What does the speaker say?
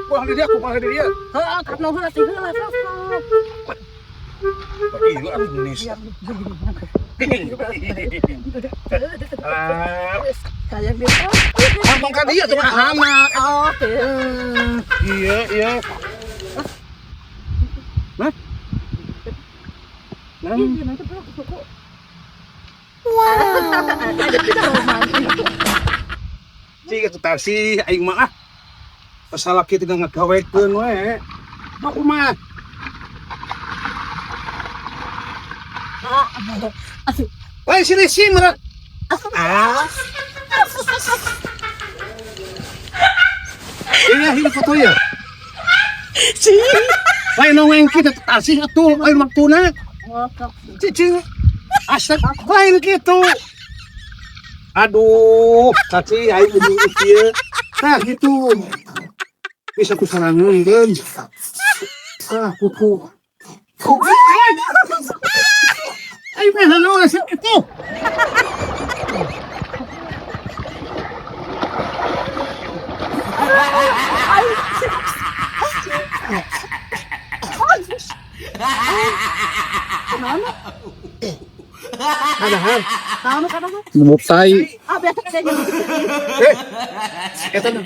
Kuang di dia, kuang di dia. Heeh, karena heula teh heula sok. Iya, atuh geus. Ah, Sayang dia. Kantong ka dia tuh hama. Oh, teh. Iya, iya. Nah. Nah, Iya, nanti perlu suku. Wow. Cik atuh tasi aing mah ah. Salaki tinggal ngagawekeun we. Mah kumaha? Lain sini sih meureun. Ah. Iya, ini foto ya. Lain nongeng kita tasih atuh, lain waktuna. Cicing. Asal lain gitu. Aduh, caci aing ujung ieu. Nah, gitu. Bisa ku sarangan deun. Ah, kuku. Kuku. Aing mah naon sih itu. Adahan. Naon kana? Muptai. Ah, biasa kayaknya. Eh, eta na.